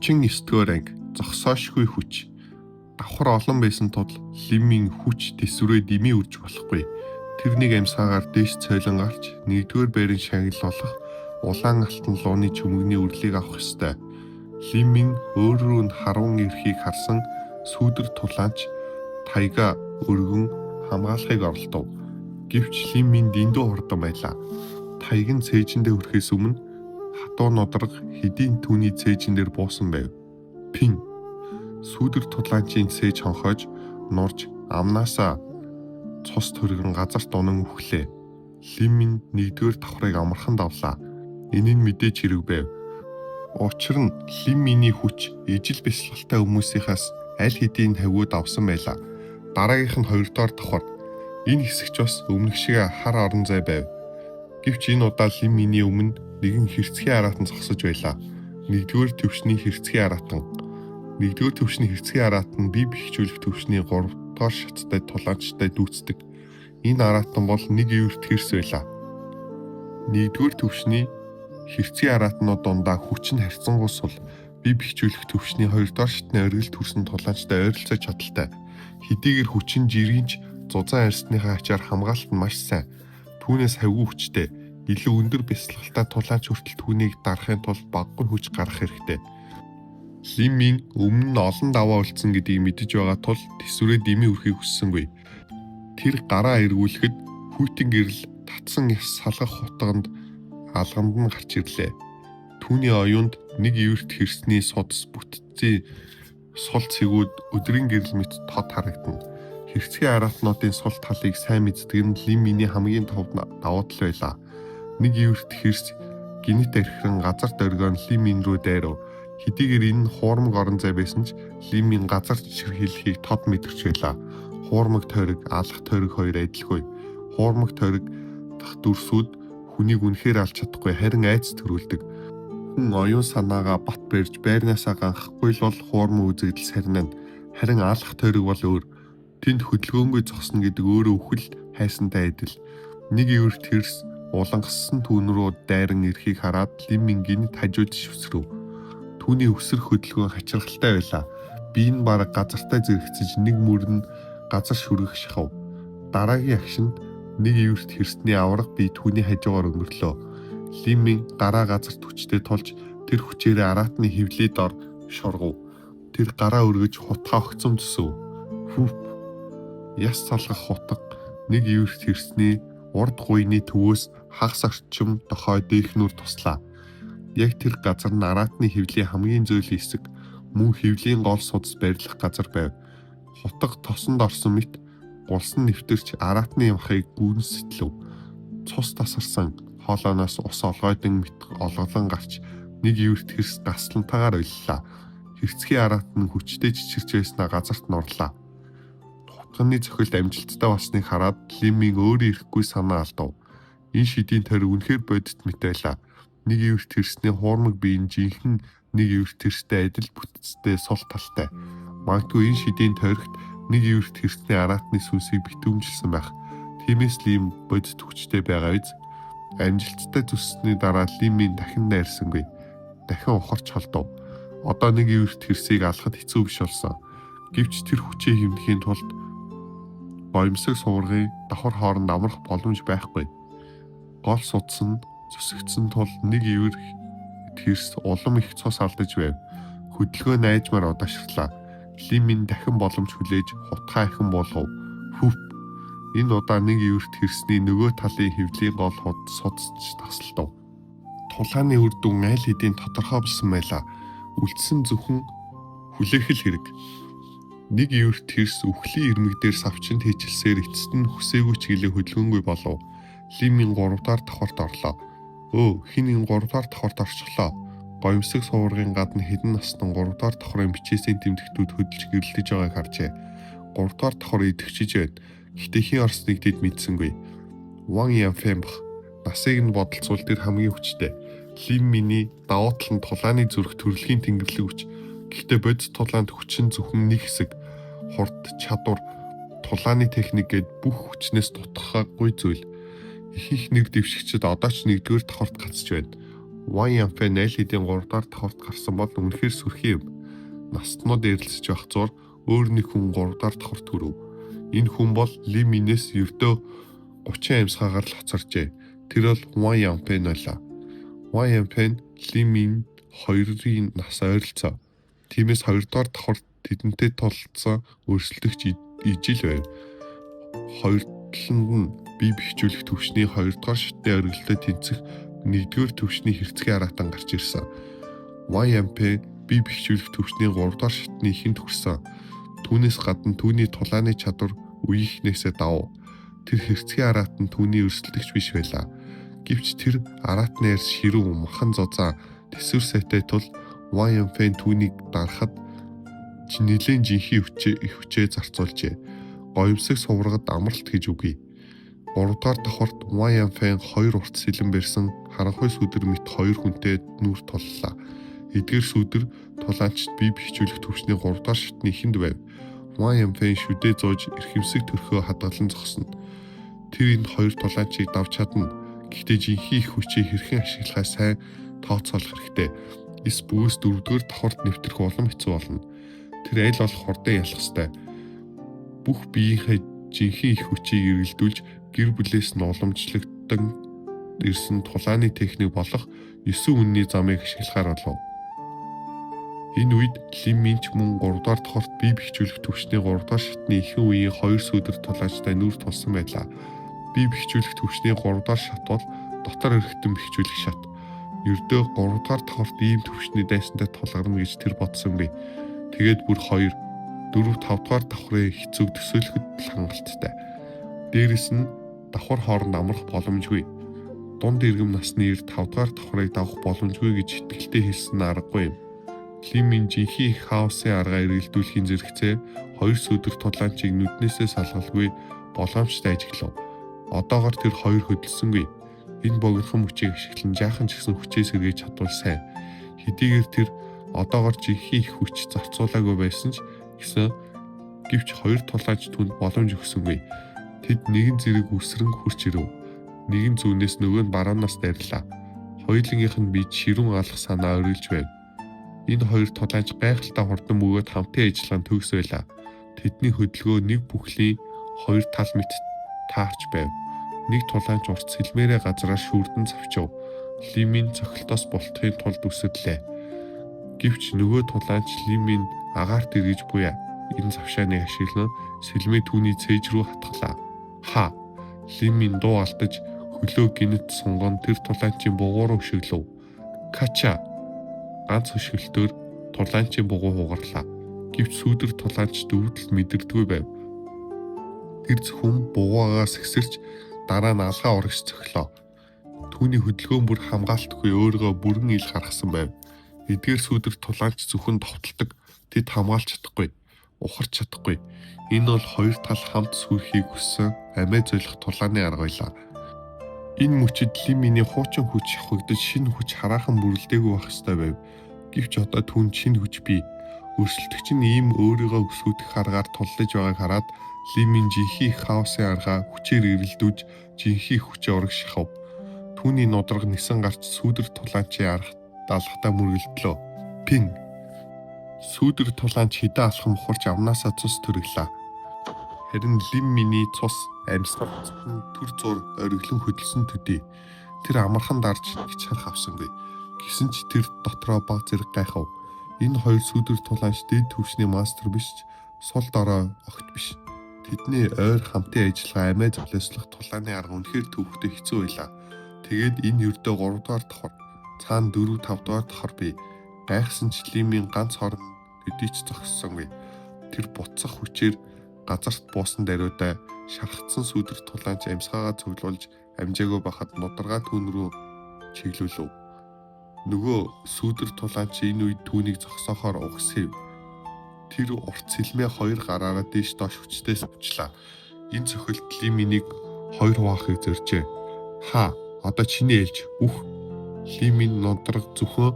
39-р анги зогсоошгүй хүч. Давхар олон байсан тул Лиммийн хүч тэсврээ дэмий үрж болохгүй. Тэр нэг амьсгаагаар дээш цойлон гарч нэгдүгээр байрын шагнал болох улаан алтан лууны чөмөгний үрлийг авах ёстой. Лиммин өөр рүү нь харуун ирэхийг харсан сүүдэр тулаанч тайгаа өргөн хамгаалахыг оролдов. Гэвч Лиммин дэндүү хурдан байлаа. Тайг нь цээжиндээ хүрэхээс өмнө хатуу нударга хэдийн түүний цээжин дээр буусан байв. Пин сүүдэр тулаанчийн цээж хонхойж нурж амнаасаа цус төргөн газарт унан үхлээ. Лиммин нэгдүгээр давхрыг амархан давлаа. Энэ нь мэдээж хэрэг байв. Учир нь Лимминий хүч ижил бясалгалтай хүмүүсийнхээс аль хэдийн хавиуд авсан байлаа. Дараагийнх нь хоёрдугаар давхар. Энэ хэсэг ч бас өмнөх шиг хар орон зай байв. Гэвч энэ удаа Лимминий өмнө нэгэн хэрцгий араатан зогсож байлаа. Нэгдүгээр түвшний хэрцгий араатан. Нэгдүгээр түвшний хэрцгий араатан бие бэхжүүлэх түвшний 3 дугаар шаттай тулаанчтай дүйцдэг. Энэ араатан бол нэг эвэрт хэрс байлаа. Нэгдүгээр түвшний хэрцгий араатнууд дундаа хүч нь харьцангуй сул, бие бэхжүүлэх түвшний хоёрдугаар шатны оргил төрсөн тулаанчтай ойролцоо чадалтай. Хэдийгээр хүч нь жирийн ч зузаан арьсныхаа ачаар хамгаалалт нь маш сайн. Түүнээс хавьгүй хүчтэй, илүү өндөр бясалгалтай тулаанч хүртэл түүнийг дарахын тулд багагүй хүч гаргах хэрэгтэй. Лиммин өмнө нь олон даваа үлдсэн гэдгийг мэдэж байгаа тул тэсврээ дэмий үрэхийг хүссэнгүй. Тэр гараа эргүүлэхэд хүйтэн гэрэл татсан яс салгах хутганд алганд нь гарч ирлээ. Түүний оюунд нэг эвэрт хэрсний судас бүтцийн сул цэгүүд өдрийн гэрэл мэт тод харагдана. Хэрцгий араатнуудын сул талыг сайн мэддэг нь Лимминий хамгийн том давуу тал байлаа. Нэг эвэрт хэрс гэнэт архиран газарт оргион Лиммин рүү дайрав. Хэдийгээр энэ нь хуурмаг орон зай байсан ч Лиммин газар чирхийлэхийг тод мэдэрч байлаа. Хуурмаг тойрог, алах тойрог хоёр адилгүй. Хуурмаг тойрог дахь дүрсүүд хүнийг үнэхээр алж чадахгүй, харин айдас төрүүлдэг. Хүн оюун санаагаа бат барьж байрнаасаа ганхахгүй л бол хуурмаг үзэгдэл сарнина. Харин алах тойрог бол өөр. Тэнд хөдөлгөөнгүй зогсно гэдэг өөрөө үхэл хайсантай адил. Нэг эвэрт хэрс улангассан түүн рүү дайран ирэхийг хараад Лиммин гэнэт хажууд шивсрэв. Түүний үсрэх хөдөлгөөн хачирхалтай байлаа. Бие нь бараг газартай зэрэгцэж нэг мөр нь газар шүргэх шахав. Дараагийн агшинд нэг эвэрт хэрсний аварга бие түүний хажуугаар өнгөрлөө. Лиммин гараа газарт хүчтэй тулж тэр хүчээрээ араатны хэвлий дор шургав. Тэр гараа өргөж хутгаа огцом зүсэв. Хүүп. Яс салгах хутга нэг эвэрт хэрсний урд гуяны төвөөс хагас орчим дохой дээхнүүр туслаа. Яг тэр газар нь араатны хэвлийн хамгийн зөөлөн хэсэг, мөн хэвлийн гол судас байрлах газар байв. Хутга тосонд орсон мэт гулсан нэвтэрч араатны махыг гүн сэтлэв. Цус тасарсан хоолойноос ус олгойдон мэт олголон гарч нэг эвэрт хэрс гаслантайгаар уйллаа. Хэрцгий араат нь хүчтэй чичирч байснаа газарт нурлаа. Хутганы цохилт амжилттай болсныг хараад Лиммин өөрөө эрхгүй санаа алдав. Энэ шидийн тойрог үнэхээр бодит мэт байлаа. Нэг эвэрт хэрсний хуурмаг бие нь жинхэнэ нэг эвэрт хэрстэй адил бүтцтэй сул талтай. Магадгүй энэ шидийн тойрогт нэг эвэрт хэрсний араатны сүнсийг битүүмжилсэн байх. Тиймээс л ийм бодит хүчтэй байгаа биз. Амжилттай зүссэний дараа Лиммин дахин дайрсангүй. Дахин ухарч холдов. Одоо нэг эвэрт хэрсийг алахад хэцүү биш болсон. Гэвч тэр хүчээ хэмнэхийн тулд гоёмсог суваргын давхар хооронд амрах боломж байхгүй. Гол судас нь зүсэгдсэн тул нэг эвэр хэрс улам их цус алдаж байв. Хөдөлгөөн айжмаар удаашрлаа. Лиммин дахин боломж хүлээж хутгаа ахин буулгав. Хүп. Энэ удаа нэг эвэрт хэрсний нөгөө талын хэвлийн гол судас ч тасалдав. Тулааны үр дүн аль хэдийн тодорхой болсон байлаа. Үлдсэн зөвхөн хүлээх л хэрэг. Нэг эвэрт хэрс үхлийн ирмэг дээр савчинд хийчилсээр эцэст нь хүсээгүй ч гэлээ хөдөлгөөнгүй болов. Лиммин 3 дахь давхарт орлоо. Өө, хэн энэ 3 дахь давхарт орчихлоо. Гоёмсог суваргын гадна хэдэн наснан 3 дахь давхрын бичээсийн тэмдэгтүүд хөдөлж гэрэлтэж байгааг харжээ. 3 дахь давхар идэвхжиж байна. Гэхдээ хэн орсныг тэд мэдсэнгүй. Ван Янфэн бах. Насыг нь бодолцвол тэр хамгийн хүчтэй. Лимминий давуу тал нь тулааны зүрх төрөлхийн тэнгэрлэг хүч. Гэхдээ бодит тулаанд хүч нь зөвхөн нэг хэсэг. Хурд, чадвар, тулааны техник гээд бүх хүчнээс дутхаагүй зүйл. Ихэнх нэр дэвшигчид одоо ч нэгдүгээр давхарт гацж байна. Ван Янфэ аль хэдийн 3 дугаар давхарт гарсан бол үнэхээр сүрхий юм. Настнууд ярилцаж байх зуур өөр нэг хүн 3 дугаар давхарт хүрэв. Энэ хүн бол Ли Минээс ердөө 30 амьсгаагаар л хоцоржээ. Тэр бол Ван Янфэн байлаа. Ван Янфэн Ли Мин хоёрын нас ойролцоо. Тиймээс 2 дугаар давхарт тэдэнтэй тулалдсан өрсөлдөгч ижил байв. Хоёр талд нь бие бэхжүүлэх түвшний 2 дугаар шатны оргилдоо тэнцэх 1-р түвшний хэрцгий араатан гарч ирсэн. Ван Янфэн бие бэхжүүлэх түвшний 3 дугаар шатны эхэнд хүрсэн. Түүнээс гадна түүний тулааны чадвар үеийнхнээсээ давуу. Тэр хэрцгий араатан түүний өрсөлдөгч биш байлаа. Гэвч тэр араатны арьс ширүүн махан зузаан тэсвэр сайтай тул Ван Янфэн түүнийг дарахад нэлээн жинхэнэ хүчээ зарцуулжээ. Гоёмсог суврагад амралт гэж үгүй. 3 дугаар давхарт Ван Янфэн 2 урт сэлэм барьсан харанхуй сүдэр мэт 2 хүнтэй нүүр туллаа. Эдгээр сүдэр тулаанчид бие бэхжүүлэх түвшний 3 дугаар шатны эхэнд байв. Ван Янфэн шүдээ зууж эрхэмсэг төрхөө хадгалан зогсно. Тэр энэ 2 тулаанчийг давж чадна. Гэхдээ жинхэнэ их хүчийг хэрхэн ашиглахаа сайн тооцоолох хэрэгтэй. Эс бөгөөс 4-р давхарт нэвтрэх улам хэцүү болно. Тэр аль болох хурдан ялах ёстой. Бүх биеийнхээ жинхэнэ их хүчийг эргэлдүүлж гэр бүлээс нь уламжлагдсан ирсэн тулааны техник болох 9 үнний замыг ашиглахаар болов. Энэ үед Лим Минч мөн 3 дугаар давхарт бие бэхжүүлэх түвшний 3 дугаар шатны ихэнх үеийн 2 сүүдэр тулаачтай нүүр тулсан байлаа. Бие бэхжүүлэх түвшний 3 дугаар шат бол дотор эргэтэн бэхжүүлэх шат. Ердөө 3 дугаар давхарт ийм түвшний дайсантай тулгарна гэж тэр бодсонгүй. Тэгээд бүр 2, 4, 5 дугаар давхрын хэцүүг төсөөлөхөд л хангалттай. Дээрэс нь давхар хооронд амрах боломжгүй. Дунд иргэм насны 5 дугаар давхрыг давах боломжгүй гэж итгэлтэй хэлсэн нь аргагүй юм. Лимийн жинхэнэ их хаосын аргаа эргэлдүүлэхийн зэрэгцээ 2 сүдэр тулаанчийг нүднээсээ салгалгүй боломжтой ажиглав. Одоогор тэр 2 хөдөлсөнгүй. Энэ богинохон мөчийг ашиглан жаахан ч гэсэн хүчээ сэргээж чадвал сайн. Хэдийгээр тэр одоогор жинхэнэ их хүч зарцуулаагүй байсан ч гэсэн гэвч 2 тулаанч түнд боломж өгсөнгүй. Тэд нэгэн зэрэг үсрэн хурч ирэв. Нэгэн зүүнээс нөгөө нь баруунаас дайрлаа. Хоёулангийнх нь бие ширүүн алах санаа орилж байв. Энэ хоёр тулаанч гайхалтай хурдан бөгөөд хамтын ажиллагаа нь төгс байлаа. Тэдний хөдөлгөөн нэг бүхлийн хоёр тал мэт таарч байв. Нэг тулаанч урт сэлмээрээ газраар шүрдэн цавчив. Лимийн цохилтоос бултахын тулд үсэрлээ. Гэвч нөгөө тулаанч Лимийн агаарт эргэж буй энэ завшааныг ашиглан сэлмээ түүний цээж рүү хатглаа. Ха! Лимийн дуу алдаж хөлөө гинэт сунган тэр тулаанчийн бугуу руу өшөглөв. Кача! Ганц хөшгөлтөөр тулаанчийн бугуу хугарлаа. Гэвч сүүдэр тулаанч дөвдөлт мэдэрдэггүй байв. Тэр зөвхөн бугуугаа сэгсэрч дараа нь алгаа урагш цохилоо. Түүний хөдөлгөөн бүр хамгаалтгүй өөрийгөө бүрэн ил гаргасан байв. Эдгээр сүүдэр тулаанч зөвхөн довтолдог. Тэд хамгаалж чадахгүй, ухарч чадахгүй. Энэ бол хоёр тал хамт сүйрхийг хүссэн амиа золих тулааны арга байлаа. Энэ мөчид Лиминий хуучин хүч шавхагдаж шинэ хүч хараахан бүрэлдээгүй байх ёстой байв. Гэвч одоо түүнд шинэ хүч бий. Өрсөлдөгч нь ийм өөрийгөө өсгөдөх аргаар туллаж байгааг хараад Лимин жинхэнэ хаосын аргаа хүчээр эрэлдүүлж жинхэнэ хүчээ урагш шахав. Түүний нударга нисэн гарч сүүдэр тулаанчийн арга далхтаа мөргөлдлөө. Пин. Сүүдэр тулаанч хэдэн алхам ухарч амнаасаа цус төрөглөө. Харин Лим миний цус амьсгал төр зур ориглон хөдөлсөн төдий. Тэр амархан дарж нэг чарх авсангүй. Гэсэн ч тэр дотроо баг зэрэг гайхав. Энэ хоёр сүүдэр тулаанч дээд түвшний мастер биш ч сул дорой огт биш. Тэдний ойр хамтын ажиллагаа амиа золиослох тулааны арга үнэхээр төвөгтэй хэцүү байлаа. Тэгээд энэ ердөө 3 дугаар давхар, цаана 4 5 дугаар давхар бий. Гайхсан ч Лимийн ганц хорон төдий ч зогссонгүй. Тэр буцах хүчээр газарт буусан даруйдаа шархацсан сүүдэр тулаанч амьсгаагаа цуглуулж амжаагүй байхад нударгаа түүн рүү чиглүүлв. Нөгөө сүүдэр тулаанч энэ үед түүнийг зогсоохоор угсэв. Тэр урт сэлмээ хоёр гараараа дээш доош хүчтэй савчлаа. Энэ цохилт Лиминийг хоёр хуваахыг зорьжээ. Ха, одоо чиний ээлж үх. Лимин нударга зөвхөн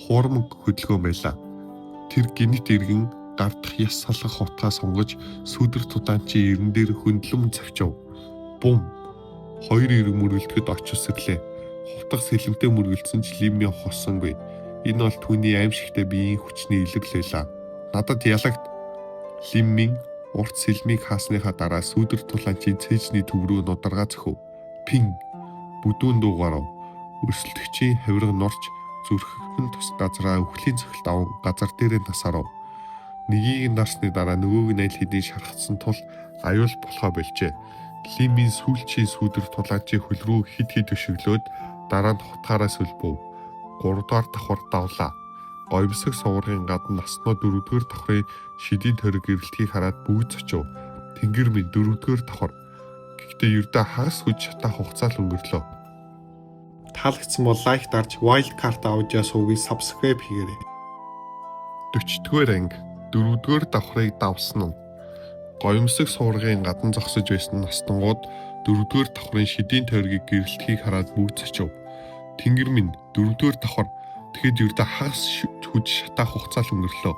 хуурмаг хөдөлгөөн байлаа. Тэр гинэт иргэн гар дахь яс салгах утгаа сунгаж сүүдэр тудаанчийн эрен дээр хөндлөм цавчив. Бум. Хоёр эрг мөргөлдөхөд очиж сэрлээ. Хутга сэлэмтэй мөргөлдсөн ч Лимми хоссонгүй. Энэ бол түүний аимшигтай биеийн хүчний илрэл байлаа. Надад ялагт Лиммин урт сэлмийг хаасныхаа дараа сүүдэр тулаанчийн цээжний төв рүү нударгаа цохив. Пин бүдүүн дуу гарав. Өрсөлдөгчийн хавирга нурж зүрхэн тус газраа үхлийн цохилт аван газар дээрээ насаарав. Нэгийг нь дарсны дараа нөгөөг нь аль хэдийн шархацсан тул аюул болохоо болжээ. Лимийн сүүлчийн сүүдэр тулаанчийн хөл рүү хид хид өшиглөөд дараа нь хутгаараа сүлбэв. 3 дугаар давхар давлаа. Гоёмсог суврын гадна наснуу 4-р давхрын шидийн тойрог гэрэлтгийг хараад бүгд зочив. Тэнгэр минь 4-р давхар. Гэхдээ ердөө хагас хүч шатаах хугацаа л өнгөрлөө. Таалагдсан бол лайк дарж Wild Card Audio сувгийг subscribe хийгээрэй. 40-р анги 4-р давхрыг давсан нь гоёмсог суврагын гадна зогсож байсан настангууд 4-р давхрын шидийн тойргийг гэрэлтхийг хараад бүгд зочив. Тэнгэр минь 4-р давхар. Тэгэхэд ердөө хагас хүч шатаах хугацаа л өнгөрлөө.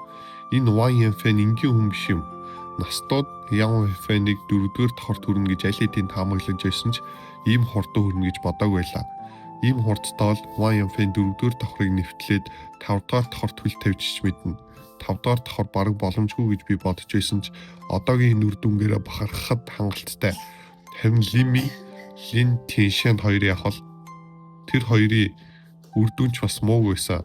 Энэ Ван Янфэн энгийн хүн биш юм. Настууд Ян Янфэнийг 4-р давхарт хүрнэ гэж аль хэдийн таамаглаж байсан ч ийм хурдан хүрнэ гэж бодоагүй байлаа. Ийм хурдтай бол Ван Янфэн 4-р давхрыг нэвтлээд 5-р давхарт хөл тавьчих мэднэ. 5-р давхар бараг боломжгүй гэж би бодож байсан ч одоогийн нүр дүнгээрээ бахархахад хангалттай. Харин Лими, Лин Тиншэн хоёр яг бол тэр хоёрын үр дүн ч бас муугүй байсан.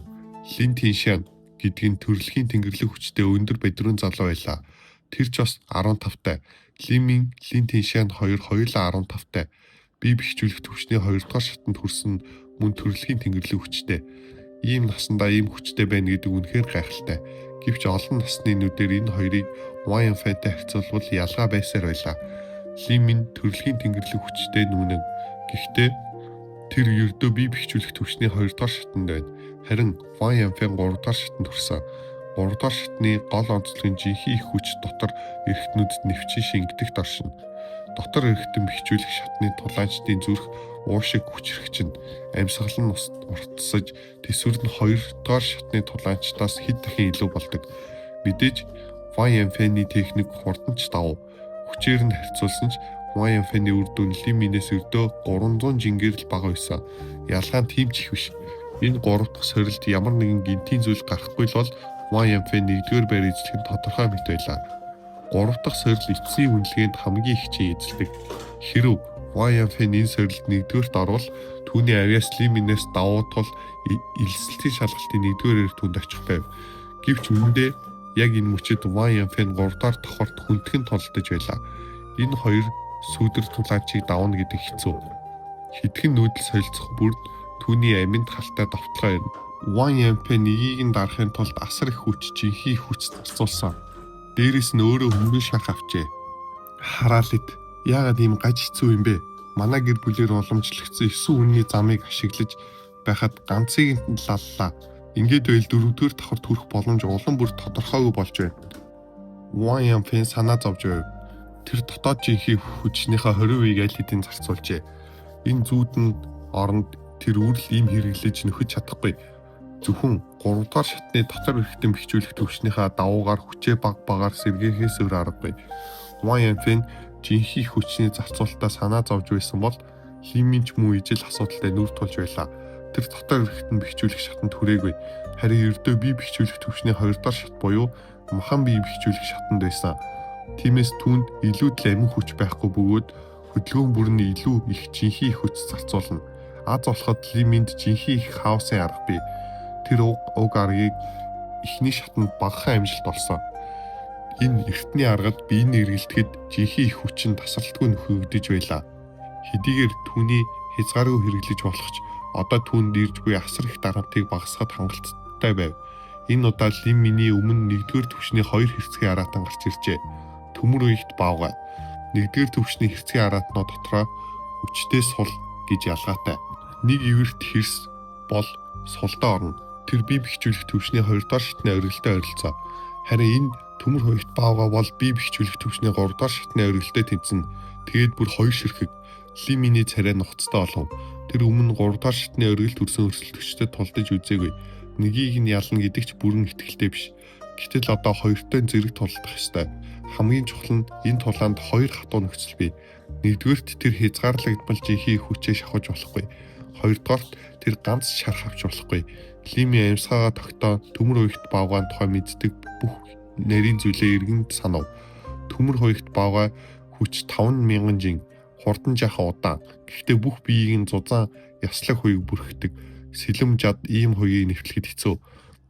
Лин Тиншэн гэдэг нь төрөлхийн тэнгэрлэг хүчтэй өндөр бадрын залуу байлаа. Тэр ч бас 15-тай. Лимин, Лин Тиншэн хоёр хоёулаа 15-тай. Бие бэхжүүлэх түвшний 2 дугаар шатанд хүрсэн мөн төрөлхийн тэнгэрлэг хүчтэй. Ийм насандаа ийм хүчтэй байна гэдэг үнэхээр гайхалтай. Гэвч олон насны нүдээр энэ хоёрыг Ван Янфэнтэй харьцуулбал ялгаа байсаар байлаа. Лимин төрөлхийн тэнгэрлэг хүчтэй нүнэн. Гэхдээ тэр ердөө бие бэхжүүлэх түвшний 2 дугаар шатанд байна. Харин Ван Янфэн 3 дугаар шатанд хүрсэн. 3 дугаар шатны гол онцлог нь жинхэнэ их хүч дотор эргэтнүүдэд нэвчин шингэдэгт оршино. Дотор эргэтэн бэхжүүлэх шатны тулаанчдын зүрх уу шиг хүчрхэгчнэ. Амьсгал нь уртсаж төсвөр нь 2 дугаар шатны тулаанчдаас хэд дахин илүү болдог. Мэдээж Ван Янфэний техник хурдан ч давуу. Хүчээр нь харьцуулсан ч Ван Янфэний үр дүн Лиминээс ердөө 300 жингээр л бага байсан. Ялгаа нь тийм ч их биш. Энэ 3 дахь сорилт ямар нэгэн гинтийн зүйл гарахгүй л бол Ван Янфэн 1-р байр эзлэх нь тодорхой мэт байлаа. 3 дахь сорил эцсийн үнэлгээнд хамгийн их чин эзэлдэг. Хэрв Ван Янфэн энэ сорилд 1-рт орвол түүний авиас Лиминээс давуу тул элсэлтийн шалгалтын 1-р эр түүнд очих байв. Гэвч үнэндээ яг энэ мөчид Ван Янфэн 3 дахь давхарт хүндхэн тулдаж байлаа. Энэ хоёр сүүдэр тулаанчийг давна гэдэг хэцүү. Хэдхэн нүүдэл солилцох бүрд түүний аминд халтай довтлогоо ирнэ. Ван Янфэн нэгийг нь дарахын тулд асар их хүч, жинхэнэ их хүч зарцуулсан. Дээрээс нь өөрөө хөнгөн шарх авчээ. Хараалит яагаад ийм гаж хэцүү юм бэ? Манай гэр бүлээр уламжлагдсан 9 үнний замыг ашиглаж байхад ганцыг нь лаллаа. Ингээд байл 4-р давхар төрөх боломж улам бүр тодорхойгүй болж байна. Ван Янфэн санаа зовж байв. Тэр дотоод жинхэнэ хүчнийхээ 20%-ийг аль хэдийн зарцуулжээ. Энэ зүүдэн оронд тэр үрл ийм хэрэглэж нөхөж чадахгүй. Зөвхөн 3 дугаар шатны дотор эргэтэн бэхжүүлэх түвшнийхээ давуугаар хүчээ баг багаар сэргээхээс өөр аргагүй. Ван Янфэн жинхэнэ хүчний зарцуулалтаа санаа зовж байсан бол Лимин ч муу ижил асуудалтай нүр тулж байлаа. Тэр дотор эргэтэн бэхжүүлэх шатанд хүрээгүй. Харин ердөө бие бэхжүүлэх түвшний 2 дугаар шат буюу махан бие бэхжүүлэх шатанд байсан. Тиймээс түүнд илүү л амин хүч байхгүй бөгөөд хөдөлгөөн бүр нь илүү их жинхэнэ их хүч зарцуулна. Аз болоход Лиминд жинхэнэ их хаосын арга бий. Тэр уг аргыг эхний шатанд багахан амжилт олсон. Энэ эртний аргад биеийн эргэлтэхэд жинхэнэ их хүч нь тасралтгүй нөхөгдөж байлаа. Хэдийгээр түүний хязгааргүй хэрэглэж болох ч одоо түүнд ирж буй асар их дарамтыг багасгахад хангалттай байв. Энэ удаа Лиминий өмнө 1-р түвшний 2 хэрцгий араатан гарч иржээ. Төмөр үеигт баавгай. 1-р түвшний хэрцгий араатнууд дотроо хүчтэй сул гэж ялгаатай. Нэг эвэрт хэрс бол сулдаа орно. Тэр бие бэхжүүлэх түвшний 2 дугаар шатны орилтой ойролцоо. Харин энэ төмөр хоёрт баавгай бол бие бэхжүүлэх түвшний 3 дугаар шатны орилтой тэнцэнэ. Тэгээд бүр хоёр ширхэг Лиминий царай нухацтай болов. Тэр өмнө 3 дугаар шатны оргил төрсөн өрсөлдөгчдөд тулдаж үзээгүй. Нэгийг нь ялна гэдэг ч бүрэн итгэлтэй биш. Гэтэл одоо хоёртой зэрэг тулдах ёстой. Хамгийн чухал нь энэ тулаанд хоёр хатуу нөхцөл бий. Нэгдүгээрт тэр хязгаарлагдмал жинхэнэ хүчээ шавхаж болохгүй. Хоёрдугаарт тэр ганц шарх авч болохгүй. Лими амьсгаагаа тогтоон төмөр уягт баавгайн тухай мэддэг бүх нарийн зүйлээ эргэн санав. Төмөр хуягт баавгай хүч 5,000 жин, хурдан жаахан удаан. Гэхдээ бүх биеийг нь зузаан яслаг хуйг бүрхдэг. Сэлэм жад ийм хуйгийг нэвтлэхэд хэцүү.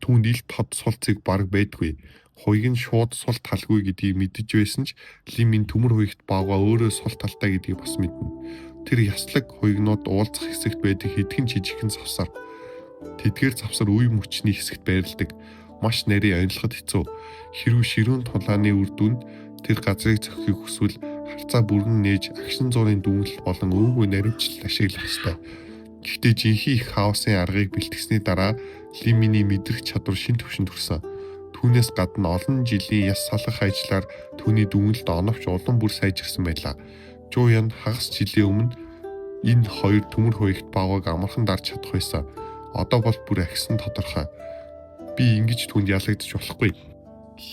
Түүнд ил тод сул цэг бараг байдгүй. Хуйг нь шууд сул талгүй гэдгийг мэдэж байсан ч Лимийн төмөр хуйгт баавгай өөрөө сул талтай гэдгийг бас мэднэ. Тэр яслаг хуйгнууд уулзах хэсэгт байдаг хэдхэн жижигхэн завсар. Тэдгээр завсар үе мөчний хэсэгт байрладаг. Маш нарийн онилоход хэцүү. Хэрв ширүүн тулааны үр дүнд тэр газрыг зохихыг хүсвэл харцаа бүргэн нээж агшин зуурын дүнэлт болон өвгөө наримчлал ашиглах ёстой. Гэхдээ жинхэнэ их хаосын аргыг бэлтгэсний дараа Лиминий мэдрэх чадвар шин түвшинд хүрсэн. Түүнээс гадна олон жилийн яс салах ажиллаар түүний дүнэлт оновч улам бүр сайжирсан байлаа. Жуян хагас жилийн өмнө энэ хоёр төмөр хуйгт баавгайг амархан дарж чадах байсан. Одоо бол бүр ахисан тодорхой. Би ингэж түүнд ялагдчих болохгүй.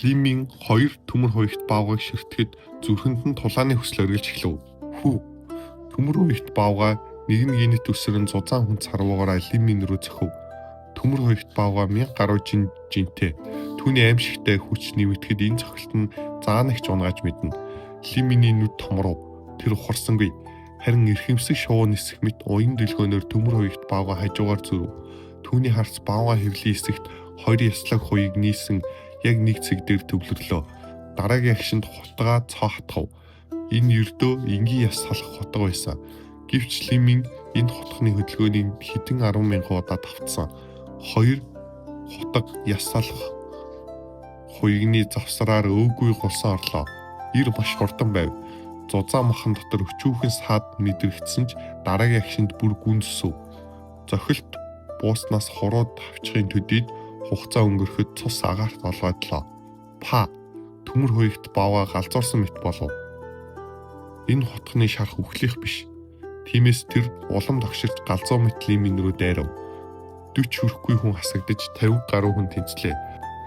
Лимийн хоёр төмөр хуйгт баавгайг ширтгэхэд зүрхэнд нь тулааны хүсэл оргилж эхлэв. Хүү. Төмөр хуйгт баавгай нэг нь гинэт өсөрөн зузаан хүн царвуугаараа Лимийн рүү цохив. Төмөр хуйгт баавгай 1000 гаруй жин жинтэй. Түүний аимшигтай хүч нэмэгдэхэд энэ цохилт нь заанагч унгааж мэднэ. Лиминий нүд томров. Тэр ухарсангүй. Харин эрхэмсэг шувуу нисэх мэт уян дэлгөөнөөр төмөр хуйгт баавгай хажуугаар зөрөв. Түүний харц баавгай хэвлийн хэсэгт хоёр яслаг хуйг нийсэн яг нэг цэг дээр төвлөрлөө. Дараагийн агшинд хутгаа цоо хатгав. Энэ ердөө энгийн яс салах хутга байсан. Гэвч Лимин энэ хутганы хөдөлгөөнийг хэдэн 10,000 удаа давтсан. Хоёр хутга яс салах хуйгны завсраар өөгүй голсон орлоо. Ир маш хурдан байв. Зузаан махан дотор өчүүхэн саад мэдрэгдсэн ч дараагийн агшинд бүр гүн зүсв. Зохилт бууснаас хурууд хавчхын төдийд хугацаа өнгөрөхөд цус агаарт олгойдлоо. Па төмөр хуйгт баавгай галзуурсан мэт болов. Энэ хутганы шарх үхлийнх биш. Тиймээс тэр улам тогширч галзуу мэт Лимин рүү дайрав. 40 хүрэхгүй хүн хасагдаж 50 гаруй хүн тэнцлээ.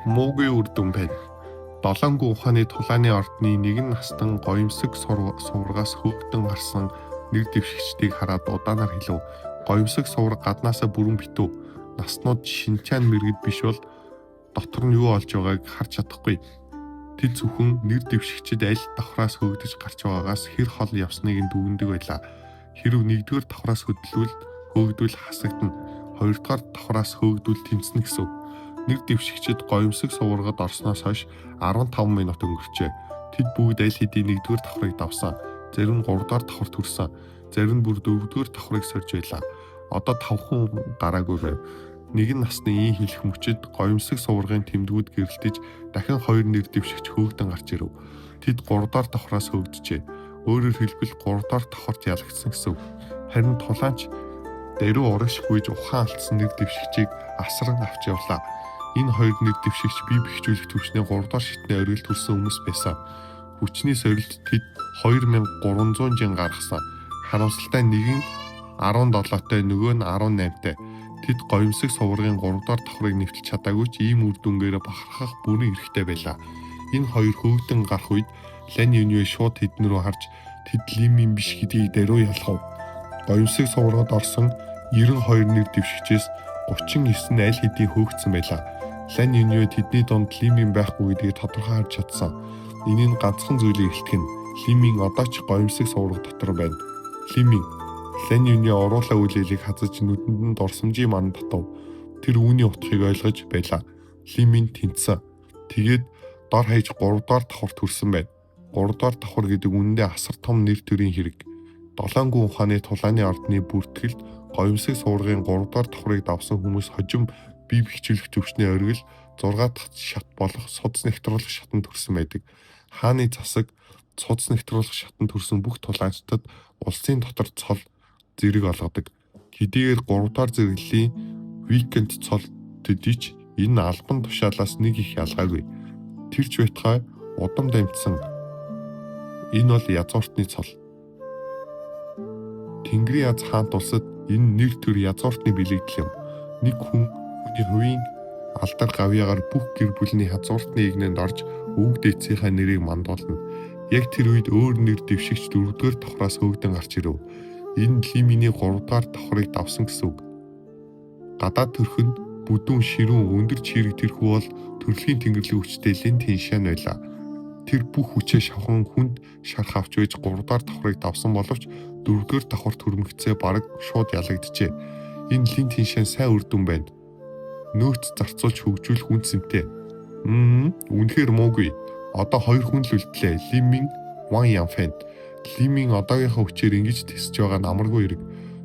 Муугүй үр дүн байна. Долоонгүй ухааны тулааны ордны нэгэн настан гоёмсог суваргаас хөөгдөн гарсан нэр дэвшигчдийг хараад удаанаар хэлв. Гоёмсог суварга гаднаасаа бүрэн битүү. Наснууд шинчаан мэргэд биш бол дотор нь юу олж байгааг харж чадахгүй. Тэд зөвхөн нэр дэвшигчид аль давхраас хөөгдөж гарч байгаагаас хэр хол явсныг нь дүгнэдэг байлаа. Хэрв нэгдүгээр давхраас хөдлөвөл хөөгдвөл хасагдана. Хоёрдугаар давхраас хөөгдвөл тэмцэнэ гэсэн үг. Нэр дэвшигчид гоёмсог суваргад орсноос хойш 15 минут өнгөрчээ. Тэд бүгд аль хэдийн нэгдүгээр давхрыг давсан. Зарим нь 3 дугаар давхарт хүрсэн. Зарим нь бүр 4 дугаар давхрыг сорж байлаа. Одоо 5 хүн гараагүй байв. Нэгэн насны ийн хэлэх мөчид гоёмсог суваргын тэмдгүүд гэрэлтэж дахин хоёр нэр дэвшигч хөөгдөн гарч ирэв. Тэд 3 дугаар давхраас хөөгдөжээ. Өөрөөр хэлбэл 3 дугаар давхарт ялагдсан гэсэн үг. Харин тулаанч даруй урагш гүйж ухаан алдсан нэр дэвшигчийг асран авч явлаа. Энэ хоёр нэр дэвшигч бие бэхжүүлэх түвшний 3 дугаар шатны оргил төрсэн хүмүүс байсан. Хүчний сорилт тэд 2300 жин гаргасан. Харамсалтай нэг нь 17-тай, нөгөө нь 18-тай. Тэд гоёмсог суваргын 3 дугаар давхрыг нэвтэлж чадаагүй ч ийм үр дүнгээрээ бахархах бүрэн эрхтэй байлаа. Энэ хоёр хөөгдөн гарах үед Лан Юнье шууд тэдэн рүү харж тэд Лимин биш гэдгийг даруй ялгав. Гоёмсог суваргад орсон 92 нэр дэвшигчээс 39 нь аль хэдийн хөөгдсөн байлаа. Лан Юнье тэдний дунд Лимин байхгүй гэдгийг тодорхой харж чадсан. Энэ нь ганцхан зүйлийг илтгэн. Лимин одоо ч гоёмсог суварга дотор байна. Лимин Лан Юнье уруулаа үлээлийг хазаж нүдэнд нь дурсамжийн ман татав. Тэр үүний утгыг ойлгож байлаа. Лимин тэнцсэн. Тэгээд дор хаяж 3 дугаар давхарт хүрсэн байна. 3 дугаар давхар гэдэг үнэндээ асар том нэр төрийн хэрэг. Долоонгүй ухааны тулааны ордны бүртгэлд гоёмсог суваргын 3 дугаар давхрыг давсан хүмүүс хожим бие бэхжүүлэх түвшний оргил 6 дахь шат болох судас нэгтруулах шатанд төрсэн байдаг. Хааны засаг судас нэгтруулах шатанд төрсэн бүх тулаанчдад улсын дотор цол зэрэг олгодог. Хэдийгээр 3 дугаар зэрэглэлийн викенд цол төдий ч энэ албан тушаалаас нэг их ялгаагүй. Тэр ч байтугай удам дамжсан. Энэ бол язгууртны цол. Тэнгэрийн аз хаант улсад энэ нэр төр язгууртны бэлэгдэл юм. Нэг хүн хүний хувийн алдар гавьяагаар бүх гэр бүлний хязгууртны игнэнд орж өвөг дээдсийнхаа нэрийг мандуулна. Яг тэр үед өөр нэр дэвшигч дөрөвдүгээр давхраас хөөгдөн гарч ирэв. Энэ нь Лиминий 3 дугаар давхрыг давсан гэсэн үг. Гадаад төрх нь бүдүүн ширүүн өндөр чирэг тэрхүү бол төрөлхийн тэнгэрлэг хүчтэй Лин Тиншан байлаа. Тэр бүх хүчээ шавхан хүнд шарх авч байж 3 дугаар давхрыг давсан боловч 4 дугаар давхар төрмөгцөө бараг шууд ялагджээ. Энэ Лин Тиншан сайн үр дүн байна. Нөөц зарцуулж хөгжүүлэх үн цэнтэй. Үнэхээр муугүй. Одоо хоёр хүн л үлдлээ. Лимин, Ван Янфэн. Лимин одоогийнхоо хүчээр ингэж тисэж байгаа нь амаргүй хэрэг.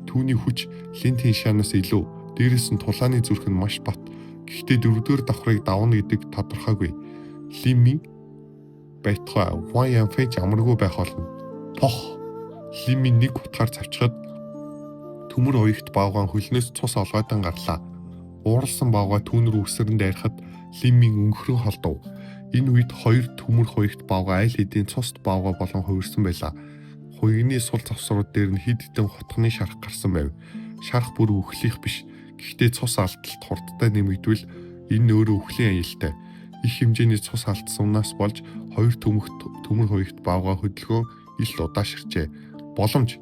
Түүний хүч Лин Тиншанаас илүү. Дээрээс нь тулааны зүрх нь маш бат. Гэхдээ дөрөвдүгээр давхрыг давна гэдэг тодорхойгүй. Лимин байтугай Ван Янфэн ч амаргүй байх болно. Пох. Лимин нэг утгаар цавчхад төмөр уягт баавгаан хөлнөөс цус олгойдон гарлаа. Ууралсан баавгай түүн рүү үсрэн дайрахад Лимин өнхрөн холдов. Энэ үед хоёр төмөр хуягт баавгай аль хэдийн цуст баавгай болон хувирсан байлаа. Хуягны сул завсрууд дээр нь хэд хэдэн хотхны шарх гарсан байв. Шарх бүр үхлийнх биш. Гэхдээ цус алдалт хурдтай нэмэгдвэл энэ өөрөө үхлийн аюултай. Их хэмжээний цус алдсанаас болж хоёр төмөхт төмөр хуягт баавгай хөдөлгөөн илт удааширчээ. Боломж.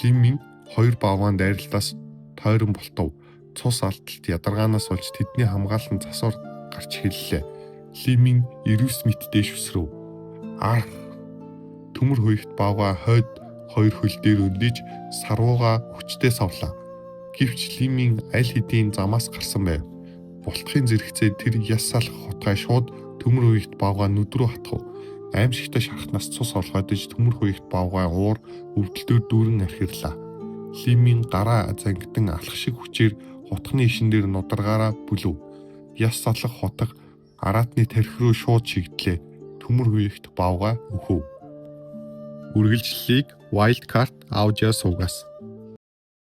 Лимин хоёр баавгаан дайралтаас тойрон болтов. Цус алдалт ядаргаанаас болж тэдний хамгаалан засвар гарч эхэллээ. Лимин 99 мэт дээш өсрөв. Арх. Төмөр хуягт баавгай хойд хоёр хөл дээр өндөж сарвууга хүчтэй савлаа. Гэвч Лимин аль хэдийн замаас гарсан байв. Бултахын зэрэгцээ тэр яс салах хутгай шууд төмөр хуягт баавгай нүд рүү хатгав. Аимшигтай шархнаас цус олгойдож төмөр хуягт баавгай уур өвдөлтөөр дүүрэн архирлаа. Лимин гараа зангидан алах шиг хүчээр хутганы ишин дээр нударгаараа бүлэв. Яс салах хутга араатны тархи руу шууд шигдлээ. Төмөр хуягт баавгай өхөв. Үргэлжлэлийг Wildcard Audio сувгаас.